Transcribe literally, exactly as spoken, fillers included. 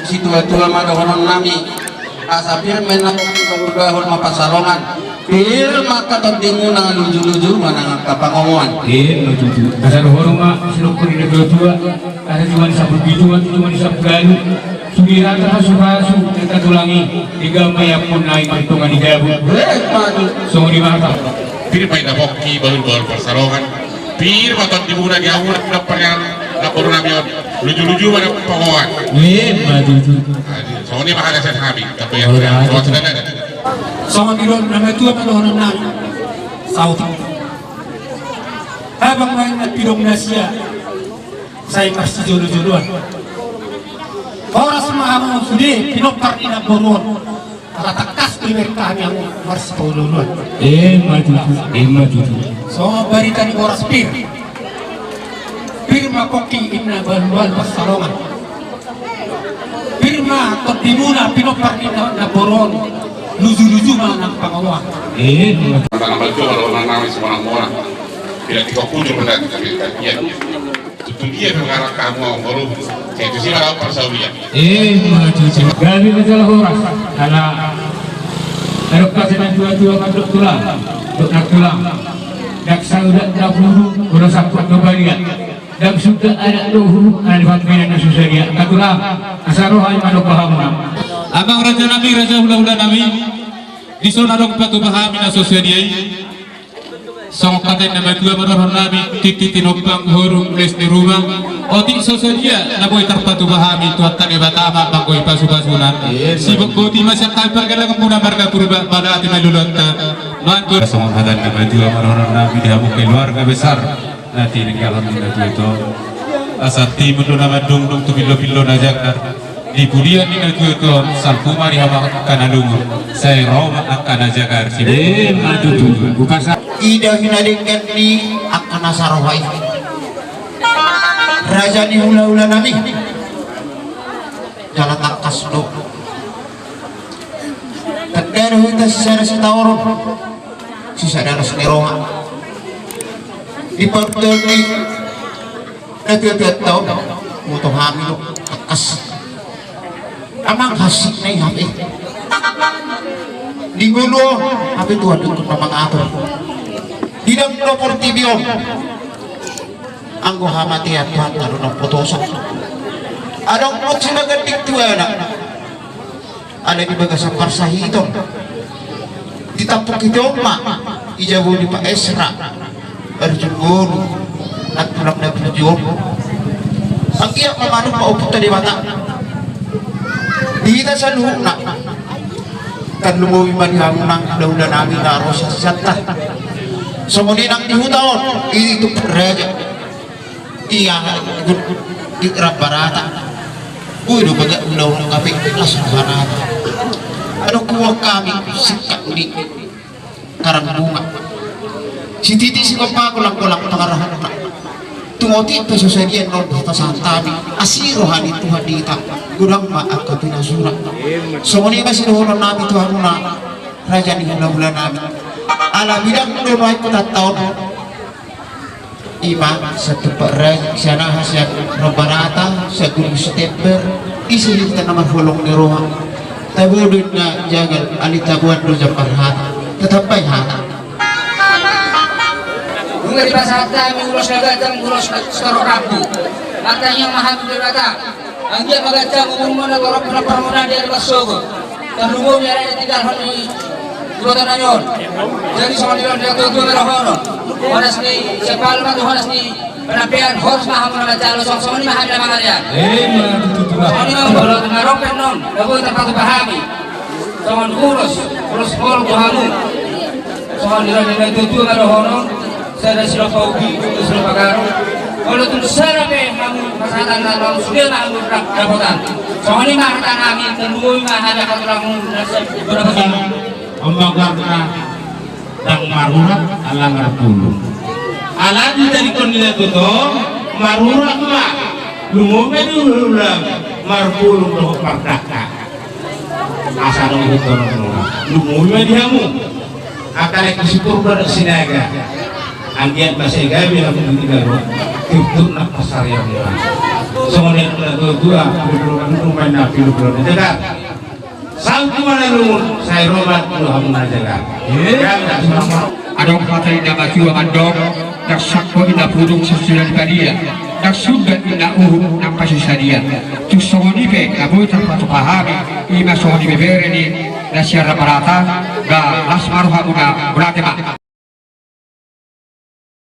Situa-tua ma dohonon nami. Asa pir ma na bahul-bahul ma pansalongan. Pir ma angka tondimuna, luju-luju ma nang angka pangomoan. Ima tutu. Asa dohonon ma sidok ni natua-tua. Asa cuma ni sampulu pitu, cuma ni sampulu ualu. Sude rata pasu-pasu angka tulang i. Di gama i ampun nai martonga ni jabu. Ima tutu. Songon i ma hata. Pir ma inna pongki, bahul-bahul pansalongan. Pir ma tondimuna di hamu na parian na boru nami on. Luju-luju ma nang pangomoan. Ima tutu. Jadi, songon i ma hata sian hami. Tapi yang Ora, sudah ada. Songon i do na matua ma dohonon nami. Saut. Habang ma inna pidong na sia. Sai marsijolo-joloan. Horas ma hamu sude pinompar ni namboru on. Ala tangkas do dibereng hami hamu marsijolo-joloan. Ima tutu, ima tutu. Songon barita ni boras pir. Pir ma pongki inna bahul-bahul pansalongan. Pir ma tondimuna pinompar ni na-, namboru on. Luju-luju ma nang pangomoan. Ima tutu. Tanam baju kalau nang nang si monang-monang. Tidak dikau kunjung benar kita. Iya. Tutu dia do ngarang kamu au baru. Saya tu sila au parsaulian. Ima tutu. Gabe ma jala horas. Ala. Adong pe natuatua mandok tulang. Dok nang tulang. Ndang sauda na puru, olo sangkut do balian. Ndang suda adat do hulu, adat pambahenan na so sadia. Nang tulang. Asa roha i mandok bahamuna. Amang raja nami, raja hulahula nami. Dison adong patupa hami na so sadia i. Songon hata ni na matua ma dohonon nami, tintin tinompang, horu, les ni ruma. Otik so sadia na boi tarpatupa hami, Tuhanta Debata ma manggohi pasupasuna. Sibotboti ma sian hami pargalanganmuna marga Purba, mauliate ma loloanta. Manggo. Songon hata ni na matua ma dohonon nami di hamu keluarga besar na tininggalhon ni natuatua on. Asa timun do na mandungdung tu pillopillo na jangkar. Di pudian ni natuatua on, salpu ma di hamu angka na lungun, sai ro ma angka na jagar. Ima tutu. Ida hinadenggan ni angka na saroha i. Raja ni hulahula nami. Jala tangkas do. Tanda do hita sisada sitaonon. Sisada las ni roha. Di partuan ni natuatuanta on, boto hami do, tangkas. Amang hansit na i hape. Di ngolu on, hape Tuhan do ingkon na mangatur. Di dang do portibi on. Anggo hamatean Tuhanta do na umpotosan. Adong pe sibaganding tuana. Ala di bagasan parsahiton. Ditampuk hita on ma, di jabu ni Pak Esra. Arjun ngolu, nang tulang na burju on. Anggiat ma manumpak Ompunta Debata. Di hita saluhutna. Tarlumobi ma di hamu nang hulahula nami na ro sian Siantar. Songon i nang di huta on, i tu raja. Ia, di Rambarata. Boi do bagak ulaon, tapi las Rambarata. Adong huboan hami singkat ni Karangbunga. Sititi sigompa, golang-golang pangarahutna. Tung otik pe so sadia annon pasahat hami. Asi roha ni Tuhan di hita. Godang ma angka pinasuna. Songon i ma sidohonon nami tu hamuna, raja ni hulahula nami. Ala bidang do nuaeng hutanta on. Ima, sian Tupak Raja, sian aha, sian Rambarata, sian Gunung Sitember, ise hita na marholong ni roha. Tabo do na jagal, alai taboan do jambar hata. Tatambai hata. Nunga dipasahat hami ulos na ganjang, ulos na sitorop rambu. Martangiang ma hami tu Debata. Anggiat ma ganjang umurmu, na torop na parmuna di ari marsogot. Tarlumobi alai na tinggalhon ni iboto nami on. Jadi songon i do na tuatua ma dohonon. Honas ni siapal ma tu honas ni panampean, horas ma hamu na manjalo, songon i ma hami na mangalean. Ima tutu. Songon i ma molo tung adong pe annon na boi tarpatupa hami. Songon ulos, ulos holong tu hamu. Songon i do na tuatua ma dohonon. Sada silompa ubi, sada silompa garu. Olo tu sada pe hamu pasahatanna, hamu sude ma hamu dapotan. Songon i ma hata nami, tarlumobi ma hami angka tulangmu na sai dapotan. Ima goarna ndang marurat ala marpulung. Ala ditadingkon ni natuatua on, marurat ma. Lumobi ma di hulahula, marpulung dohot mardangka. Asa adong hita on, lumobi ma di hamu. Angka na di Sipurba dohot Sinaga. Anggiat ma sai gabe hamu di Tigaro, tiurtiur na pasarian muna. Songon i ma na tua-tua, pilu-pilu na luhut, umbahen na pilu-pilu na jagar. Saut tu mana lungun, sai ro ma tu hamu na jagar. Adong hata ni na matua mandok, ndang sangko inna pudung sasuda ni padia, ndang sunda inna uhum nang pasusadia. Tung songon i pe na boi tarpatupa hami, i ma songon i bebere ni na sian Ramarata. Ba las ma rohamuna, mauliate ma.